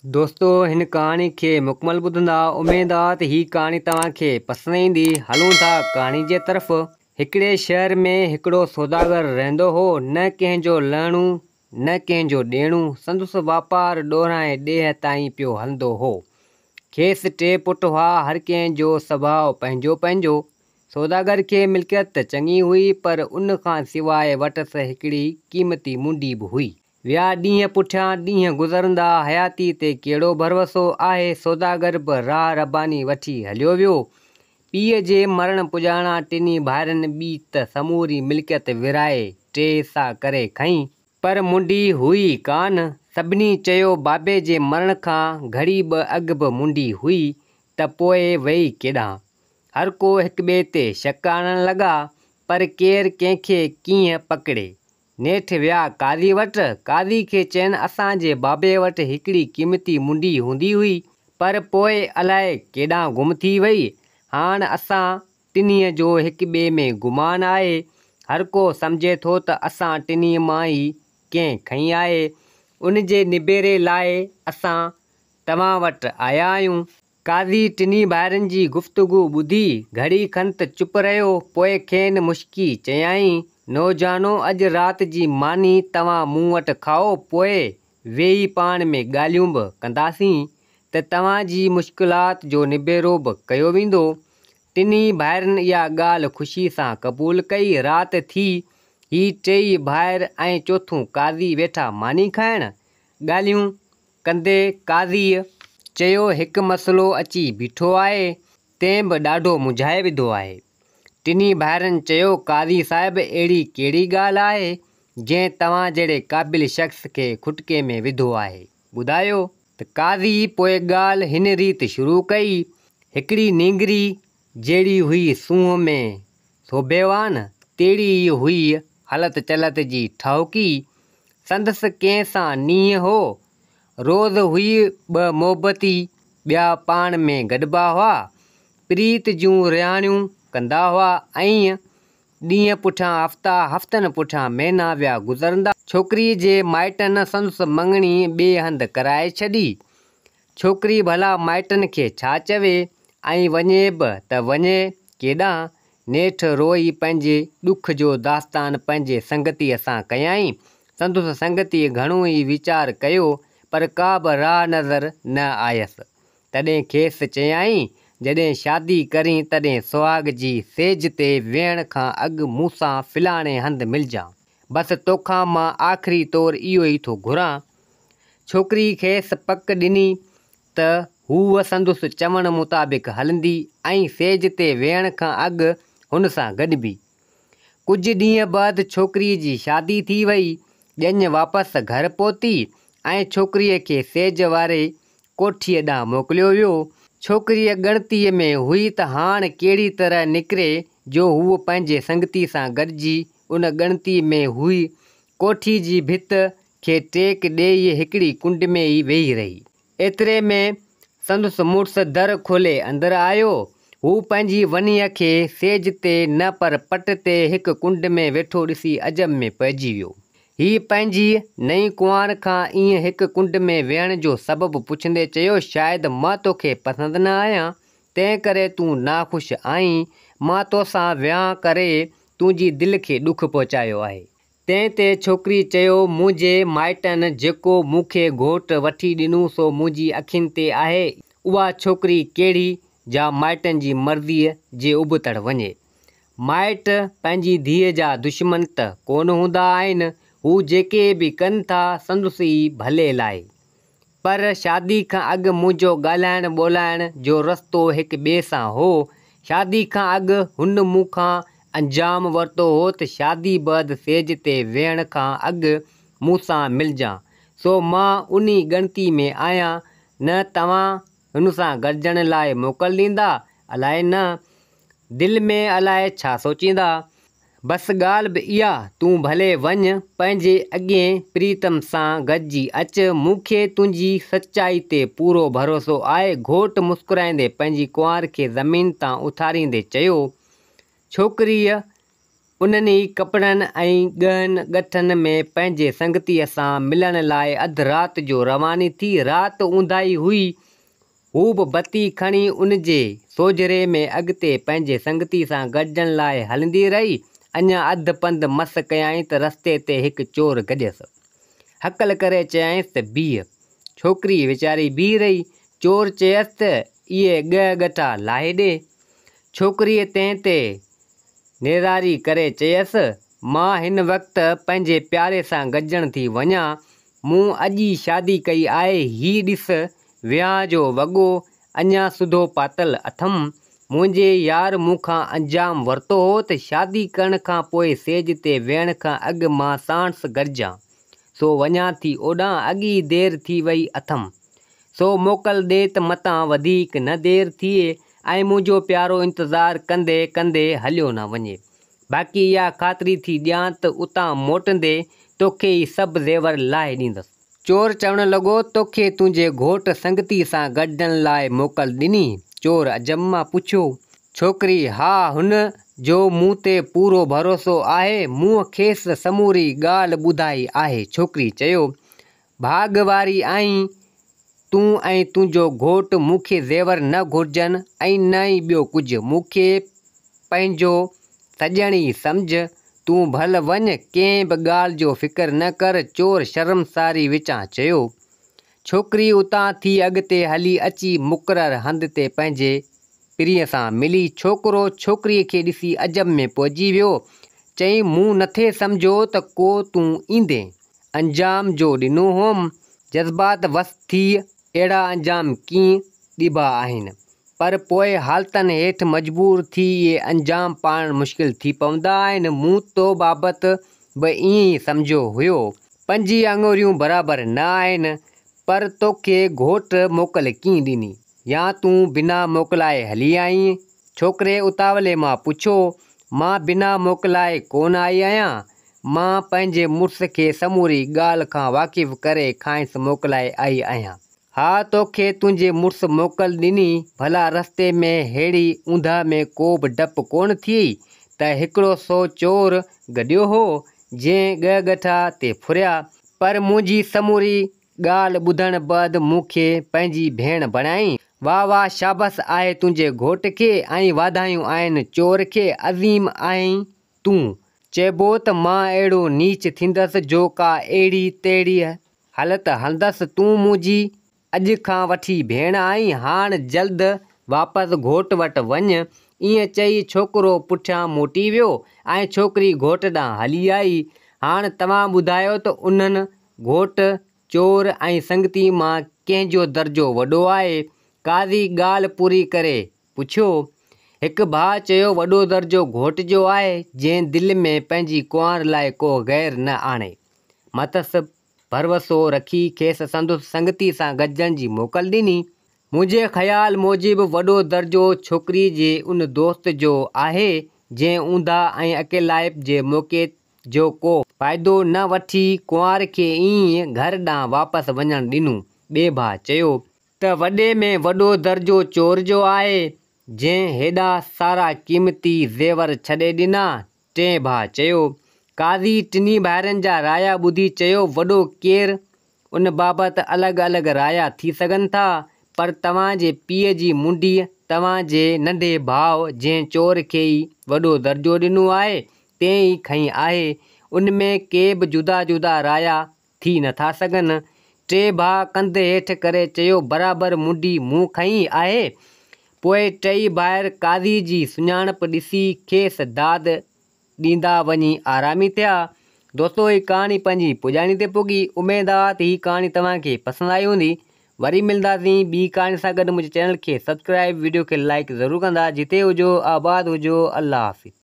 دوستو هن ڪهاڻي کي مڪمل ٻڌندا اميد آ ته هي ڪهاڻي توهان کي پسند ايندي هلون ٿا ڪهاڻي جي طرف هڪڙي شهر ۾ هڪڙو سوداگر رهندو هو نه ڪنهن جو لهڻو نه ڪنهن جو ڏيڻو سندس واپار ڏورانهين ڏيهه تائين پيو هلندو هو کيس ٽي پٽ هئا هر ڪنهن جو سڀاء پنهنجو پنهنجو سوداگر کي ملڪيت ته چڱي هئي پر ان کان سواء وٽس هڪڙي قيمتي منڊي به هئي. ويا ڏينهن پٺيان ڏينهن گذرندا، حياتيء تي ڪهڙو ڀروسو آهي، سوداگر به راهه رباني وٺي هليو ويو. پيء جي مرڻ پڄاڻان ٽنهي ڀائرن ٻي ته سموري ملڪيت ورهائي ٽي حصا ڪري کنئي. پر منڊي هئي ئي ڪانه. سڀني چيو بابي جي مرڻ کان گهڙي ٻه اڳ به منڊي هئي ته پوء ويئي ڪيڏانهن؟ هر ڪو هڪٻئي تي شڪ آڻڻ لڳا، پر ڪير ڪنهن کي ڪيئن پڪڙي؟ نيٺ ويا قاضي وٽ. قاضي کي چين اسان جي بابي وٽ هڪڙي قيمتي منڊي هوندي هئي، پر پوء الائي ڪيڏانهن گم ٿي وئي. هاڻ اسان ٽنهي جو هڪ ٻئي ۾ گمان آهي. هر ڪو سمجهي ٿو ته اسان ٽنهي مان ئي ڪنهن کنئي آهي. ان جي نبيري لاء اسان توهان وٽ آيا آهيون. قاضي ٽنهي ڀائرن جي گفتگو ٻڌي گهڙي کن ته چپ رهيو، پوء کين مشڪي چيائين، نوجوانو اڄ رات جي ماني توهان مون وٽ کائو، پوء ويهي پاڻ ۾ ڳالهيون به ڪنداسين ته توهان جي مشڪلات جو نبيرو به ڪيو ويندو. ٽنهي ڀائرن اها ڳالهه خوشي سان قبول ڪئي. رات ٿي، هي ٽيئي ڀائر ۽ چوٿون قاضي ويٺا ماني کائڻ. ڳالهيون ڪندي قاضيء چيو، هڪ مسئلو اچي بيٺو آهي، تنهن به ڏاڍو منجهائي وڌو آهي. ٽنهي ڀائرن چيو، قاضي صاحب اهڙي ڪهڙي ڳالهه آهي، جنهن توهان جهڙي قابل شخص کي کٽڪي ۾ وڌو آهي، ٻڌايو؟ ته قاضي پوء ڳالهه هن ريت شروع ڪئي، هڪڙي نينگري جهڙي هئي سونهن ۾ سوڀيوان، تهڙي ئي هئي هلت چلت جي ٺاهوڪي. سندس ڪنهن سان نينهن هو. روز هئي ٻه محبتي ٻيا پاڻ ۾ گڏبا هئا. پريت جون رهاڻيون ڪندا هئا. ائين ڏينهن پٺيان هفتا، هفتن پٺيان مهينا ويا گذرندا. ڇوڪريء جي مائٽن سندس مڱڻي ٻئي هنڌ ڪرائي ڇڏي. ڇوڪري ڀلا مائٽن کي ڇا چوي ۽ وڃي به ته وڃي ڪيڏانهن؟ نيٺ روئي پنهنجي ڏک جو داستان پنهنجي سنگتيء سان ڪيائين. سندس سنگتيء گهڻو ئي ويچار ڪيو، پر ڪا به راهه نظر نه آيس. تڏهن کيس چيائين، جڏهن شادي ڪرين تڏهن سهاڳ جي سيج تي ويهڻ کان اڳ مون سان فلاڻي هنڌ ملجان. بس توکان مان آخري طور اهو ئي ٿو گهران. ڇوڪريء کيس پڪ ڏني ته هوء سندس چوڻ مطابق هلندي ۽ سيج تي ويهڻ کان اڳ هن سان گڏبي. ڪجهه ڏينهن بعد ڇوڪريء جي شادي ٿي وئي. ڄڃ واپس گهر پهتي ۽ ڇوڪريء کي سيج واري ڪوٺيء ڏانهن موڪليو ويو. ڇوڪريء ڳڻتيء ۾ هئي ته هاڻ ڪهڙي طرح نڪري جو هوء پنهنجي سنگتي سان گڏجي ان ڳڻتي ۾ هئي. ڪوٺي جي ڀت کي ٽيڪ ڏيئي هڪڙي ڪنڊ ۾ ئي ويهي رهي. ايتري ۾ سندس مڙس در کولي اندر آيو. هو پنهنجي ونيء کي سيج تي نه پر پٽ تي هڪ ڪنڊ ۾ ويٺو ڏسي عجب ۾ پئجي ويو. هي پنهنجي نئين ڪنوار کان ائين هڪ ڪنڊ ۾ ويهڻ جو سبب پڇندي چيو، شايد مان توکي پسند نه آهيان، تنهن ڪري تون ناخوش آهين. مان توسان ويهان ڪري تنهنجي دل کي ڏک پهچايو آهي. تنهن تي ڇوڪري چيو، منهنجي مائٽن جيڪو مون کي گهوٽ وٺي ڏنو سو منهنجي اکين تي آهي، اها ڇوڪري ڪهڙي جا مائٽن جي مرضيء جي ابتڙ وڃي. مائٽ پنهنجي ڌيء جا دشمن ته ڪونه هوندا آهن، هو جيڪي به ڪن ٿا سندس ئي ڀلي لاء. پر شادي کان اڳ منهنجو ڳالهائڻ ٻولهائڻ جو رستو هڪ ٻئي سان هو. شادي کان اڳ هن مون کان انجام ورتو هو ته شادي بعد سيج تي ويهڻ کان اڳ مون سان ملجان. سو مان انهي ڳڻتي ۾ آهيان. نه توهان هن سان گڏجڻ لاء موڪل ڏيندا، الائي نه. دل ۾ الائي ڇا سوچيندا. بس ڳالهه به اها، تون ڀلي وڃ، پنهنجي اڳئين پريتم سان گڏجي اچ، مون کي تنهنجي سچائي تي پورو ڀروسو آهي. گهوٽ مسڪرائيندي پنهنجي ڪنوار کي زمين تان اٿاريندي چيو. ڇوڪريء انهن ئي ڪپڙن ۽ ڳهن ڳٺن ۾ پنهنجي سنگتيء سان ملڻ لاء اڌ رات جو رواني ٿي. رات اونداهي هئي. هو به بتي کڻي ان جي سوجهري ۾ اڳتي پنهنجي سنگتي سان گڏجڻ لاء هلندي رهي. اڃا اڌ پنڌ مس ڪيائين ته رستي تي هڪ چور گڏيس. هڪل ڪري چيائينس ته بيهه. ڇوڪري ويچاري بيهي رهي. چور چيس ته اهي ڳهه ڳٺا لاهي ڏي. ڇوڪريء تنهن تي نيزاري ڪري چيس، مان هن وقت پنهنجي پياري سان گڏجڻ ٿي وڃان. مون اڄ ئي شادي ڪئي آهي. هي ڏس ويانهه جو وڳو اڃا سوڌو پاتل اٿم. منهنجي يار مون کان انجام ورتو هو ته شادي ڪرڻ کان پوء سيج تي ويهڻ کان اڳ مان ساڻس گڏجان. سو وڃان ٿي اوڏانهن، اڳ ئي دير ٿي وئي اٿم. سو موڪل ڏي ته متان وڌيڪ نه دير ٿئي ۽ منهنجو پيارو انتظار ڪندي ڪندي هليو نه وڃي. باقي اها خاطري ٿي ڏيان ته اتان موٽندي توکي هي سڀ زيور لاهي ڏيندس. چور چوڻ لڳو، توکي تنهنجي گهوٽ سنگتيء سان گڏجڻ لاء موڪل ڏني؟ چور عجب مان پڇيو. ڇوڪري، ها، هن جو مون تي پورو ڀروسو آهي، مون کيس سموري ڳالهه ٻڌائي آهي. ڇوڪري چيو، ڀاڳ واري آهين تون ۽ تنهنجو گهوٽ، مون کي زيور نه گهرجن ۽ نه ئي ٻيو ڪجهه، مون کي پنهنجو سڄڻ ئي سمجهه، تون ڀل وڃ، ڪنهن به ڳالهه جو فڪر نه ڪر، چور شرمساري وچان چيو. ڇوڪري اتان ٿي اڳتي هلي اچي مقرر هنڌ تي پنهنجي پرينء سان ملي. ڇوڪرو ڇوڪريء کي ڏسي عجب ۾ پئجي ويو. چيائين، مون نٿي سمجهيو ته ڪو تون ايندين. انجام جو ڏنو هئم. جذبات وس ٿي اهڙا انجام ڪيئن ڏبا آهن. پر پوء حالتن هيٺ مجبور ٿي اهي انجام پاڙڻ مشڪل ٿي پوندا آهن. مون تو بابت به ائين ئي سمجهيو هيو. پنج ئي آڱريون برابر نه آهن. پر توکي گهوٽ موڪل ڪيئن ڏني؟ يا تون بنا موڪلائي هلي آئينء؟ ڇوڪري اتاولي مان پڇيو. مان بنا موڪلائي ڪونه آئي آهيان. مان پنهنجي مڙس کي سموري ڳالهه کان واقف ڪري کانئس موڪلائي آئي آهيان. ها توکي تنهنجي مڙس موڪل ڏني، ڀلا رستي ۾ ههڙي اوندهه ۾ ڪو به ڊپ ڪونه ٿيئي ته هڪڙو سو چور گڏيو هو، جنهن ڳهه ڳٺا تي ڦريا، پر منهنجي سموري ڳالهه ٻڌڻ بعد مون کي پنهنجي ڀيڻ بڻايائين. واهه واهه شابس آهي تنهنجي گهوٽ کي ۽ واڌايون آهن چور کي، عظيم آهين تون. چئبو ته مان اهڙو نيچ ٿيندس جو ڪا اهڙي تهڙي هلت هلندس، تون منهنجي اڄ کان وٺي ڀيڻ آهين، هاڻ جلد واپس گهوٽ وٽ وڃ. ائين چئي ڇوڪرو پٺيان موٽي ويو ۽ ڇوڪري گهوٽ ڏانهن هلي آئي. هاڻ توهان ٻڌايو ته انهن گهوٽ، چور ۽ سنگتي مان ڪنهن جو درجو وڏو آهي؟ قاضي ڳالهه پوري ڪري پڇيو. هڪ ڀاء چيو وڏو درجو گهوٽ جو آهي، جنهن دل ۾ پنهنجي ڪنوار لاء ڪو غير نه آڻي. مٿس ڀروسو رکي کيس سندس سنگتي سان گڏجڻ جي موڪل ڏني. منهنجي خيال موجب وڏو درجو ڇوڪري جي ان دوست جو آهي، جنهن اونداهه ۽ اڪيلائپ جي موقعي جو ڪو فائدو نه وٺي ڪنوار کي ائين گهر ڏانهن واپس وڃڻ ڏنو. ٻئي ڀاء چيو. ته وڏي ۾ وڏو درجو چور جو آهي، جنهن هيڏا سارا قيمتي زيور ڇڏي ڏنا. ٽئين ڀاء چيو. قاضي ٽنهي ڀائرن جا رايا ٻڌي چيو، وڏو ڪير؟ ان بابت الڳ الڳ رايا ٿي سگهن ٿا، پر توهان جي پيء جي منڊي توهان جي ننڍي ڀاء جنهن چور کي ئي وڏو درجو ڏنو آهي، تنهن ئي کنئي آهي. ان ۾ ڪي به جدا جدا رايا ٿي نه ٿا سگهن. ٽئي ڀاء ڪنڌ هيٺ ڪري چيو، برابر منڊي مون کنئي آهي. پوء ٽئي ڀائر قاضي جي سڃاڻپ ڏسي کيس داد ڏيندا وڃي آرامي ٿيا. دوستو هي ڪهاڻي پنهنجي پڄاڻي تي پڳي. اميد آ ته هي ڪهاڻي توهان کي پسند آئي هوندي. وري ملنداسين ٻي ڪهاڻي سان گڏ منهنجي چينل کي سبسڪرائب وڊيو کي لائيڪ ضرور ڪندا. جتي هجو آباد هجو الله حافظ.